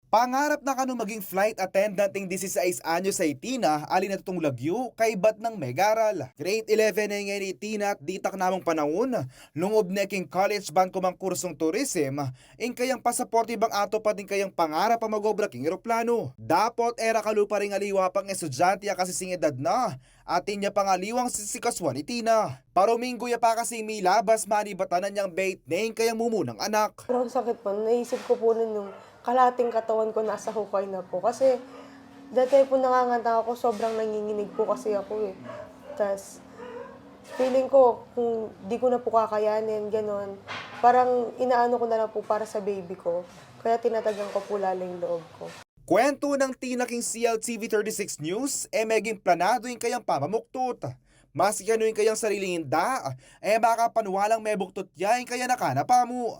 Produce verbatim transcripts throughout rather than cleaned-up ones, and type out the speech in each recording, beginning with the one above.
Pangarap na kanu maging flight attendant ing disisais anyos a i Tina, ali na tutung lagyu kaybat nang megaral. Grade eleven ne ngeni i Tina at ditak na mung panaun, lungub ne king college ban ku mang kursung tourism, ing kayang pasaporte bang atupad ing kayang pangarap a mag-obra king eroplanu. Dapot e ra kalupa ring aliwa pang estudyante a kasi sing edad na, atin ya pang aliwang sisikasuan i Tina. Paruminggu ya pa kasing milabas manibatan na nyang bait ne ing kayang mumunang anak. Sobrang sakit po. Naisip ko po nun yung kalating katawan ko nasa hukay na po. Kasi dati po nanganganta ako, sobrang nanginginig po kasi ako eh. Tas feeling ko kung di ko na po kakayanin, ganon. Parang inaano ko na lang po para sa baby ko. Kaya tinatagan ko po lalo yung loob ko. Kwentu nang Tina king C L T V thirty-six News, e meging planadu ing kayang pamamuktud. Maski kanu ing kayang sariling inda, e makapanwalang mebuktud ya ing kayanakan a pamu.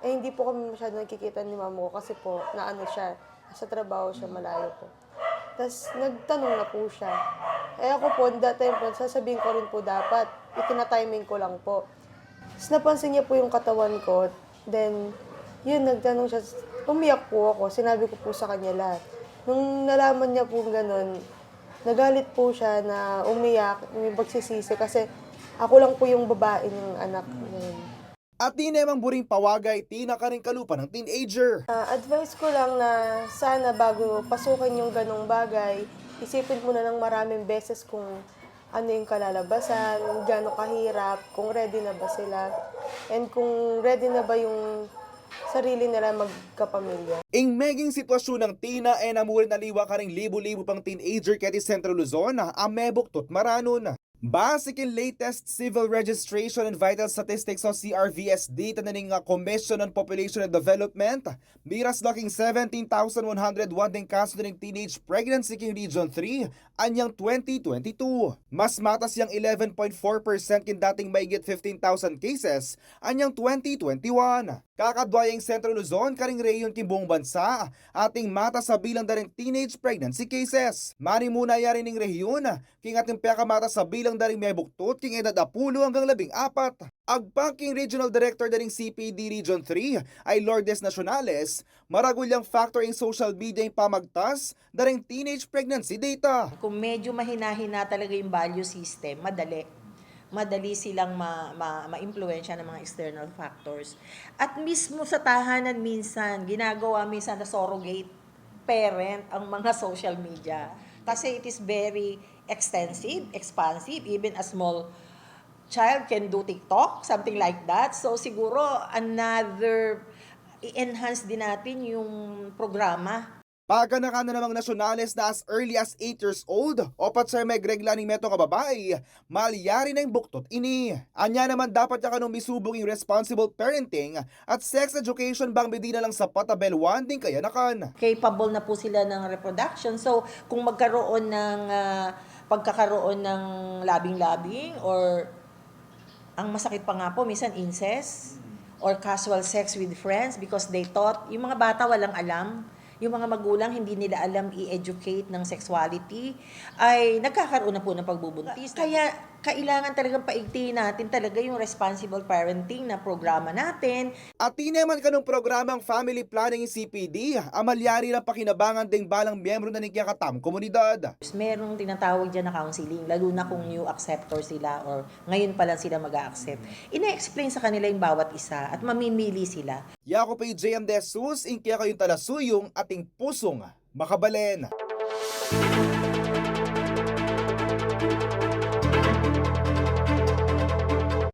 Eh, hindi po kami masyado nagkikita ni mama ko kasi po, naano siya, sa trabaho siya, malayo po. Tas nagtanong na po siya. Eh, ako po, that time po, sasabihin ko rin po dapat, itinatiming ko lang po. Tas napansin niya po yung katawan ko. Then, yun, nagtanong siya. Umiyak po ako. Sinabi ko po sa kanya lahat. Nung nalaman niya po ganun, nagalit po siya na umiyak, may pagsisisi kasi ako lang po yung babae ng anak niya. At di nemang buring pawaga i Tina karing kalupa nang teenager. Ah, advice ko lang na sana bago pasukin yung ganong bagay, isipin muna ng maraming beses kung ano yung kalalabasan, gaano kahirap, kung ready na ba sila, and kung ready na ba yung sarili nila magkapamilya. Ing meging sitwasyun nang Tina e na murin aliwa karing libu-libu pang teenager keti Central Luzon a mebuktud maranun. Base king latest Civil Registration and Vital Statistics o C R V S data na ning, ah, Commission on Population and Development, miras la king seventeen thousand one hundred one ding kasu na ning teenage pregnancy king Region three anyang twenty twenty-two. Mas matas yang eleven point four percent king dating mahigit fifteen thousand cases anyang twenty twenty-one. Kakadwa ya ing Central Luzon karing rehiyun king buung bansa ating matas a bilang da ring teenage pregnancy cases. Manimuna ya rin ing rehiyun king ating pekamatas a bilang da ring mebuktud king edad a pulu anggang labing apat. Agpang king Regional Director da ring C P D Region three a i Lourdes Nacionales, maragul yang factor ing social media ing pamagtas da ring teenage pregnancy data. Kung medyo mahina-hina talaga yung value system, madali. Madali silang ma-, ma-, ma-impluwensya ng mga external factors. At mismo sa tahanan minsan, ginagawa minsan na surrogate parent ang mga social media. Kasi it is very extensive, expansive, even a small child can do TikTok, something like that. So siguro another i-enhance din natin yung programa. Paganakan na namang Nacionales na as early as eight years old, opat sa megregla ning metung a babai, malyari na ing buktud ini. Anya naman dapat ya kanung misubuk ing responsible parenting at sex education bang midi na lang sapat a belwan ding kayanakan. Capable na po sila ng reproduction. So, kung magkaroon ng, ah, pagkakaroon ng labing-labing or ang masakit pa nga po, minsan incest or casual sex with friends because they thought, yung mga bata walang alam, yung mga magulang hindi nila alam i-educate ng sexuality, ay nagkakaroon na po ng pagbubuntis. Kaya kailangan talagang paigtingin natin talaga yung responsible parenting na programa natin. At di naman kanung programang family planning C P D, a malyari rang pakinabangan ding balang miyembro na ning kekatamung komunidad. Merong tinatawag dyan na counseling, lalo na kung new acceptor sila or ngayon pa lang sila mag-a-accept. Ine-explain sa kanila yung bawat isa at mamimili sila. Yaku pa i J M De Jesus, ing kekayung talasuyung ating pusung makabalen.